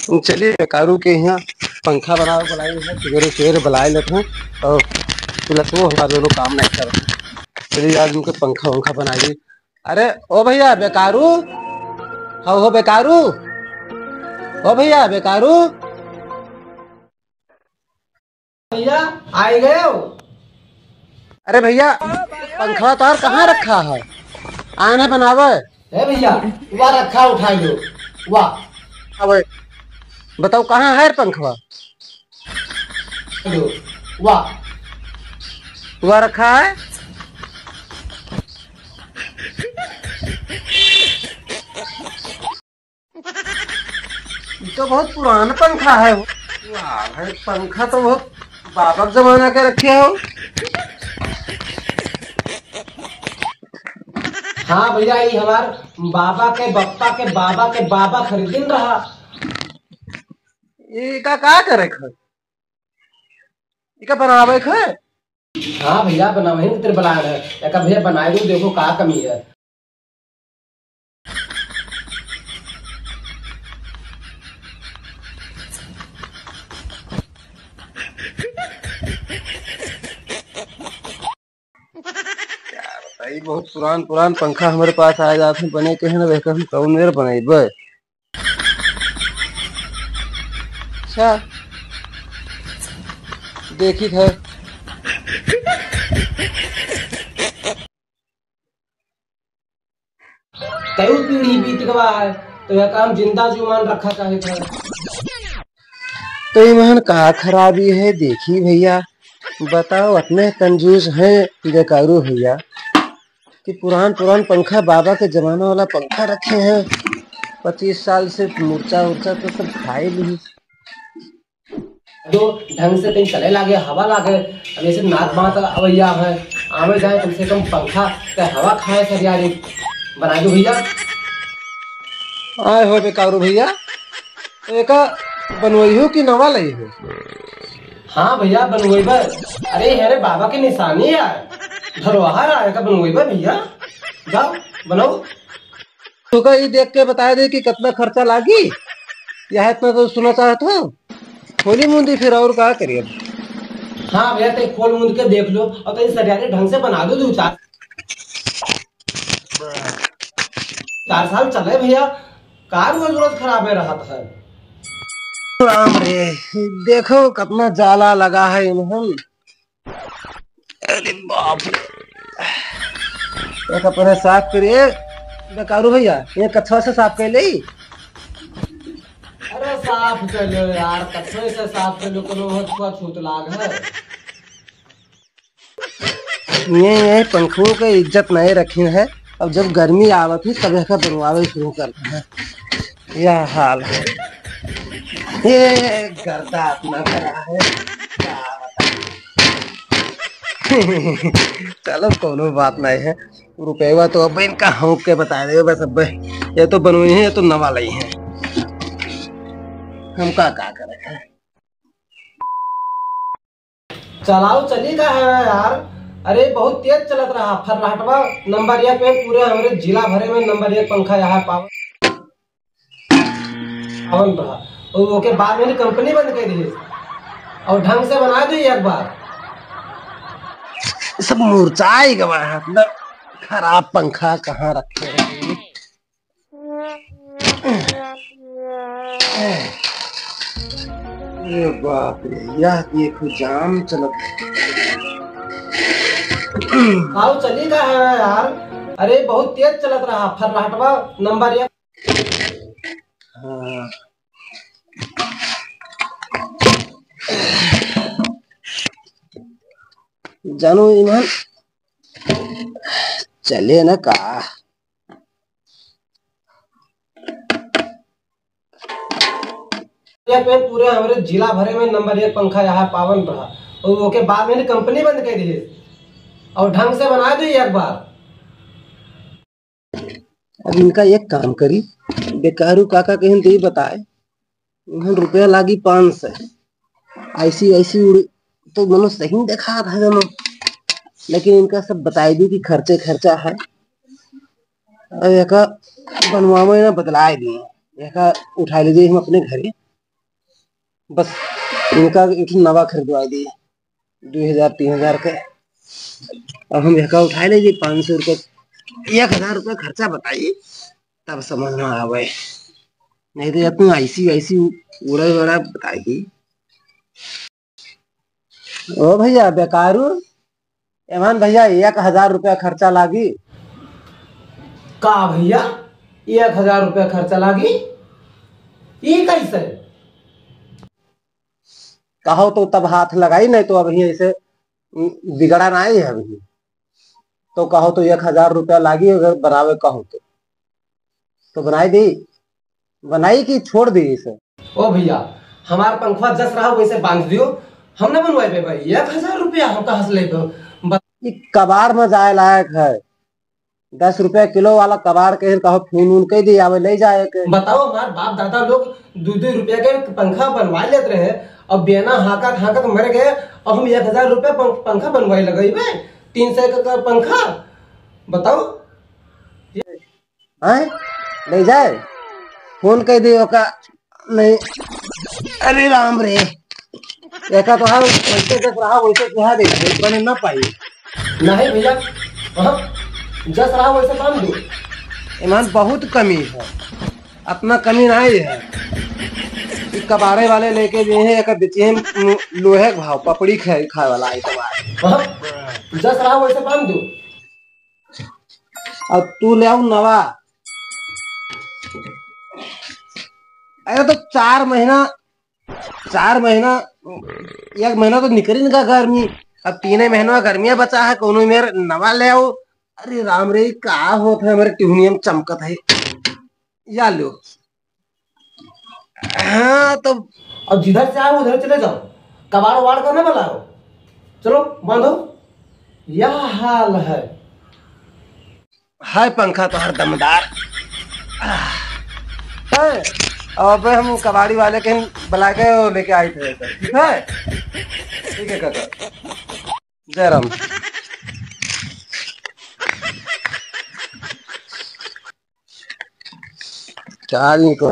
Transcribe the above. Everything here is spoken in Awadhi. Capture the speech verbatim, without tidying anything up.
चलिए, बेकारू के यहाँ पंखा बनावे बुलाए हैं, सवेरे सवेरे बुलाए लेते हैं। और प्लस वो हमारे दोनों काम नहीं कर रहे। चलिए, आज उनके पंखा वंखा बनाइए। अरे ओ भैया बेकारू, हो हो बेकारू, ओ भैया बेकारू। भैया, आए गए हो? अरे भैया, पंखवा तार कहाँ रखा है? आए ना बनावे। ए भैया, वह रखा, उठा लो। वाह। अब बताओ, कहाँ है पंखवा? लो। वाह। वह रखा है। ये तो बहुत पुराना पंखा है। वाह भाई, पंखा तो बहुत बाबा के जमाना के रखे हो। हाँ भैया, ये हमार बाबा के बप्पा के बाबा के बाबा खरीदिन रहा। ये का, का करे ख? ये का बनावे ख? हाँ भैया, बनावे ही तेरे बलान है। एका भैया बनाए दो, देखो का कमी है। क्या बताई, बहुत पुरान पुरान पंखा हमारे पास आ जात हैं, बने के है ना, वह हम कौन मेर बनाइबे। अच्छा, देखी है। कई पीढ़ी बीत गवा है, तो यह काम जिंदा जुबान रखा चाहे था। तो इमहन का खराबी है, देखी भैया, बताओ, अपने कंजूस हैं बेकारू भैया कि पुरान पुरान पंखा, बाबा के जमाना वाला पंखा रखे हैं, पच्चीस साल से मुर्चा उर्चा तो सब खाए ली। जो ढंग से कहीं चले लागे, हवा लागे। अब ऐसे नाक बात अवैया है, आवे जाए कम से कम पंखा के हवा खाए सरियारी। बना दो भैया। आए हो बेकारू भैया, एका बनवई हो कि नवा लई हो? हाँ भैया, बनवई बा। अरे, अरे बाबा के निशानी यार, धरोहर आए का बनवई बा भैया। जाओ, बनाओ। तोका ई देख के बताए दे कि कितना खर्चा लागी, या इतना तो सुना चाहत हो। खोली मुंदी फिर और का करी अब। हाँ भैया, ते खोल मुंद के देख लो और ते सरियारे ढंग से बना दो दो चार। चार साल चले भैया, का रोज रोज खराब है रहत है। राम रे, देखो कितना जाला लगा है इन्हन। अरे बाप रे। एक अपने साफ करिए, बेकारू भैया, ये कछुआ से साफ कर ले। अरे साफ कर लो यार, कछुए से साफ कर लो, कोनो हो छुआ छूत लाग है। ये, ये पंखुओं के इज्जत नहीं रखी है। अब जब गर्मी आवत है, तब एका बनवावे शुरू करते हैं। यह हाल है। ये गर्दा अपना करा है। क्या बताएं? चलो, कोनो बात नहीं है। रुपया तो अब इनका हौंक के बता दे बस। अब ये तो बनवई है, ये तो नवा लई है। हम का, का करे? चलाओ चली का है यार? अरे बहुत तेज चलत रहा, फर्राटवा नंबर एक पे पूरे हमरे जिला भरे में नंबर एक पंखा यहाँ पावन, पावन रहा। और ओके बाद में कंपनी बंद कर दी और ढंग से बना दी एक बार। सब मुरझाई गवा है, मतलब खराब पंखा कहाँ रखे हैं। अरे बाप रे, यह देखो जाम चलत। आओ चली का है यार? अरे बहुत तेज चलत रहा, फर्राटवा नंबर एक। हाँ। जानो ईमान, चले ना का? एक में पूरे हमरे जिला भरे में नंबर एक पंखा यहाँ पावन रहा, और ओके बाद में कंपनी बंद कर दी और ढंग से बना दी एक बार। अब इनका एक काम करी, बेकारू काका कहीं दे बताए, इन्हन रुपया लागी पाँच सौ, ऐसी ऐसी उड़ी तो मनो सही देखा था जनो, लेकिन इनका सब बताई दी कि खर्चे खर्चा है। अब एका बनवावे ना बदलाए दी, एका उठा लीजिए हम अपने घरे। बस इनका एक ठो नवा खरीदवा दी, दो हजार, तीन हजार के। अब हम एका उठाए ले जी पाँच सौ रुपये, एक हजार रुपये खर्चा बताई, तब समझ में आवे, नहीं तो इतना ऐसी वैसी उड़ा उड़ा बताई दी। ओ भैया बेकारू, एमन भैया एक हजार रुपया खर्चा लागी। का भैया, एक हजार रुपया खर्चा लागी? ई कैसे? कहो तो तब हाथ लगाई, नहीं तो अभी ऐसे बिगड़ा नहीं है अभी। तो कहो तो एक हजार रुपया लागी, अगर बनावे कहो तो, तो बनाई दी, बनाई कि छोड़ दी इसे? ओ भैया, हमार पंखवा जस रहा वैसे बांध दियो, हम ना बनवाए पे भाई, एक हजार रुपया हम कहाँ से लेबे? ब- ई कबाड़ में जाए लायक है, दस रुपया किलो वाला कबाड़ के कहो फोन उन कह दी, आवे ले जाए के। बताओ, हमार बाप दादा लोग दो दो रुपया के पंखा बनवा लेत रहे, अब बेना हाकत हाकत मर गए, अब हम एक हजार रुपया पं-, पंखा बनवाए लगइबे, तीन सौ का, का पंखा, बताओ। हैं? ले जाए, फोन कह दे ओका। नहीं, अरे राम रे, एका तो हम वैसे जस रहा वैसे सुहा दे, बने ना पाई। नहीं भैया, हाँ, जस रहा वैसे काम दो। ईमान बहुत कमी है, अपना कमी नहीं है। ई कबाड़े वाले लेके जे है, एका बेचे हैं लोहे के भाव, पपड़ी खाए, खाए वाला आइटम है। हाँ, जस रहा वैसे काम दो। अब तू ले आऊ नवा। अरे तो चार महीना, चार महीना, एक महीना तो निकरी ना गर्मी, अब तीने महीना गर्मिया बचा है, कोनो मेर नवा ले आओ। अरे राम रे, का होत है, हमारे टिहुनिया में चमकत है। या लो। हाँ, तो अब जिधर से आए उधर चले जाओ, कबाड़ वाड़ का ना बुलाओ। चलो बांधो, यह हाल है। हाय पंखा तो हर दमदार है। अब हम कबाड़ी वाले के बुला के लेके आए थे, ठीक है? ठीक है काका, जय राम। चाल नहीं तो